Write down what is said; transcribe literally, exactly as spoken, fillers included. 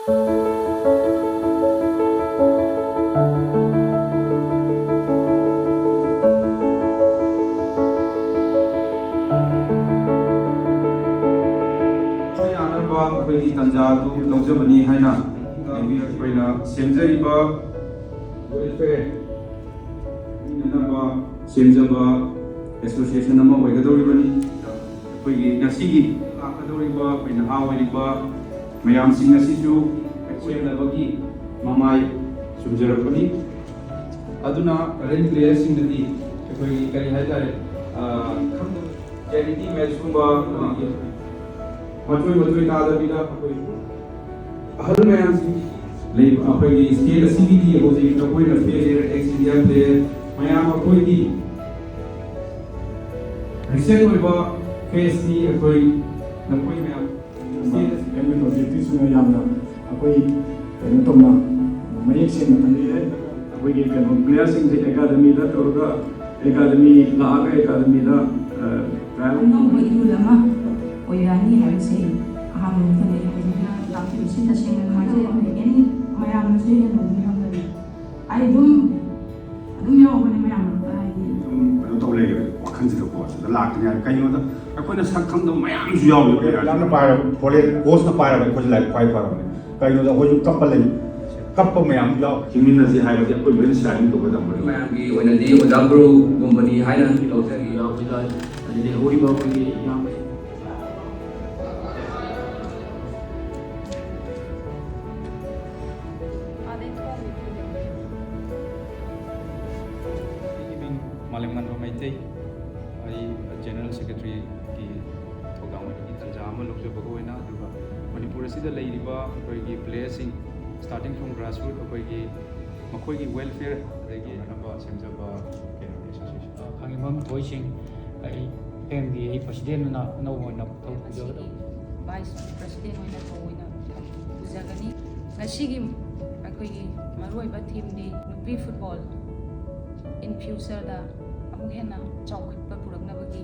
ꯌꯥꯅꯕ ꯑꯩꯈꯣꯏꯒꯤ ꯇꯥꯟꯖꯥ ꯑꯗꯨ ꯂꯧꯖꯕꯅꯤ ꯍꯥꯏꯅ ꯑꯩꯈꯣꯏꯅ ꯁꯦꯝꯖꯔꯤꯕ welfare ꯄꯤꯅꯅꯕ ꯁꯦꯝꯖꯕ association ꯑꯃ ꯑꯣꯏꯒꯗꯧꯔꯤꯕꯅꯤ꯫ ꯑꯩꯈꯣꯏꯒꯤ ꯉꯁꯤꯒꯤ ꯂꯥꯛꯀꯗꯧꯔꯤꯕ ꯑꯩꯈꯣꯏ ꯅꯍꯥ ꯑꯣꯏꯔꯤꯕ ꯃꯌꯥꯝꯁꯤꯡ ꯑꯁꯤꯁꯨ ꯁꯦꯝꯅꯕꯒꯤ ꯃꯃꯥꯏ ꯆꯨꯝꯖꯔꯛꯄꯅꯤ꯫ ꯑꯗꯨꯅ current playerꯁꯤꯡꯗꯗꯤ ꯑꯩꯈꯣꯏꯒꯤ ꯀꯔꯤ ꯍꯥꯏꯇꯥꯔꯦ, ꯑ, ꯈꯪꯗꯕ charity matchꯀꯨꯝꯕ, ꯑꯗꯒꯤ ꯃꯆꯣꯏ ꯃꯆꯣꯏ ꯇꯥꯗꯕꯤꯗ ꯑꯩꯈꯣꯏ ꯑꯍꯜ ꯃꯌꯥꯝꯁꯤꯡ ꯂꯩꯕ ꯑꯩꯈꯣꯏꯒꯤ state ꯑꯁꯤꯒꯤꯗꯤ ꯍꯧꯖꯤꯛ ꯑꯩꯈꯣꯏꯅ player, ex India player ꯃꯌꯥꯝ ꯑꯩꯈꯣꯏꯒꯤ recent ꯑꯣꯏꯕ phaseꯅꯤ꯫ ꯑꯩꯈꯣꯏ ꯅꯈꯣꯏ ꯃꯌꯥꯝ state ꯑꯁꯤ ꯑꯦꯝ ꯑꯦꯟ ꯑꯣꯕꯖꯦꯛꯇꯤꯚꯁꯤꯡꯅ ꯌꯥꯝꯅ ꯑꯩꯈꯣꯏ ꯀꯩꯅꯣ ꯇꯧꯅ ꯃꯌꯦꯛ ꯁꯦꯡꯅ ꯊꯝꯕꯤꯔꯦ꯫ ꯑꯩꯈꯣꯏꯒꯤ ꯀꯩꯅꯣ playerꯁꯤꯡꯁꯦ academyꯗ ꯇꯧꯔꯒ academy ꯂꯥꯛꯑꯒ academyꯗ, ꯑ, trial ꯑꯅꯧꯕ ꯏꯍꯨꯜ ꯑꯃ ꯑꯣꯏꯔꯛꯑꯅꯤ ꯍꯥꯏꯕꯁꯦ ꯑꯍꯥꯟꯕ ꯃꯛꯇꯗ ꯑꯩ ꯍꯧꯖꯤꯛꯅ ꯇꯥꯛꯄꯤꯕꯁꯤ ꯇꯁꯦꯡꯅ ꯅꯨꯡꯉꯥꯏꯖꯩ꯫ ꯑꯗꯨꯒ any ꯃꯌꯥꯝꯅꯁꯨ ꯍꯦꯟꯅ ꯎꯕꯤꯔꯝꯒꯅꯤ꯫ ꯑꯩ ꯑꯗꯨꯝ, ꯑꯗꯨꯝ ꯌꯥꯎꯕꯅꯦ ꯃꯌꯥꯝ ꯃꯔꯛꯇ, ꯍꯥꯏꯗꯤ꯫ ꯁꯨꯝ ꯀꯩꯅꯣ ꯇꯧ ꯂꯩꯔꯦ ꯋꯥꯈꯜꯁꯤꯗꯀꯣ, ꯁꯤꯗ ꯂꯥꯛꯀꯅꯤ ꯍꯥꯏꯕ꯫ ꯀꯩꯒꯤꯅꯣꯗ ꯑꯩꯈꯣꯏꯅ ꯁꯛ ꯈꯪꯗꯕ ꯃꯌꯥꯝꯁꯨ ꯌꯥꯎꯔꯤꯕ ꯌꯥꯝꯅ ꯄꯥꯏꯔꯕ ꯐꯣꯔꯦꯟ ꯀꯣꯆꯅ ꯄꯥꯏꯔꯕ ꯑꯩꯈꯣꯏꯁꯦ ꯂꯥꯏꯔꯤꯛ ꯈ꯭ꯋꯥꯏ ꯐꯔꯕꯅꯦ꯫ ꯀꯩꯒꯤꯅꯣꯗ ꯑꯩꯈꯣꯏꯁꯨ ꯀꯞꯄ ꯂꯩ, ꯀꯞꯄ ꯃꯌꯥꯝ ꯌꯥꯎ꯫ ꯍꯤꯡꯃꯤꯟꯅꯁꯤ ꯍꯥꯏꯕꯁꯦ ꯑꯩꯈꯣꯏ ꯂꯣꯏꯅ sharing ꯇꯧꯒꯗꯕꯅꯤ꯫ ꯃꯌꯥꯝꯒꯤ ꯑꯣꯏꯅꯗꯤ ꯑꯣꯖꯥ ꯒꯨꯔꯨꯒꯨꯝꯕꯅꯤ ꯍꯥꯏꯅ ꯂꯧꯖꯔꯤ꯫ ꯑꯣꯖꯥ ꯂꯩꯍꯧꯔꯤꯕ ꯑꯩꯈꯣꯏꯒꯤ ꯏꯌꯥꯝꯕ ꯑꯩꯒꯤ ꯃꯤꯡ ꯃꯥꯂꯦꯝꯉꯥꯟꯕ ꯃꯩꯇꯩ꯫ ꯑꯩ General Secretaryꯒꯤ ꯊꯧꯗꯥꯡ ꯑꯣꯏꯕꯒꯤ ꯇꯥꯟꯖꯥ ꯑꯃ ꯂꯧꯖꯕꯒ ꯑꯣꯏꯅ, ꯑꯗꯨꯒ ꯃꯅꯤꯄꯨꯔ ꯑꯁꯤꯗ ꯂꯩꯔꯤꯕ ꯑꯩꯈꯣꯏꯒꯤ playerꯁꯤꯡ, starting from grassroot, ꯑꯩꯈꯣꯏꯒꯤ ꯃꯈꯣꯏꯒꯤ welfare ꯑꯗꯒꯤ ꯐꯅꯕ ꯁꯦꯝꯖꯕ ꯀꯩꯅꯣ association꯫ ꯈꯥꯉꯦꯝꯕꯝ ꯊꯣꯏꯁꯤꯡ, ꯑꯩ F M B A president ꯑꯣꯏꯅ ꯑꯅꯧꯕ ꯑꯣꯏꯅ ꯊꯧ ꯄꯨꯖꯒꯗꯕ꯫ Vice President ꯑꯣꯏꯅ ꯊꯧꯑꯣꯏꯅ ꯄꯨꯖꯒꯅꯤ꯫ ꯉꯁꯤꯒꯤ ꯑꯩꯈꯣꯏꯒꯤ ꯃꯔꯨꯑꯣꯏꯕ themeꯗꯤ ꯅꯨꯄꯤ football in futureꯗ ꯑꯃꯨꯛ ꯍꯦꯟꯅ ꯆꯥꯎꯈꯠꯄ ꯄꯨꯔꯛꯅꯕꯒꯤ꯫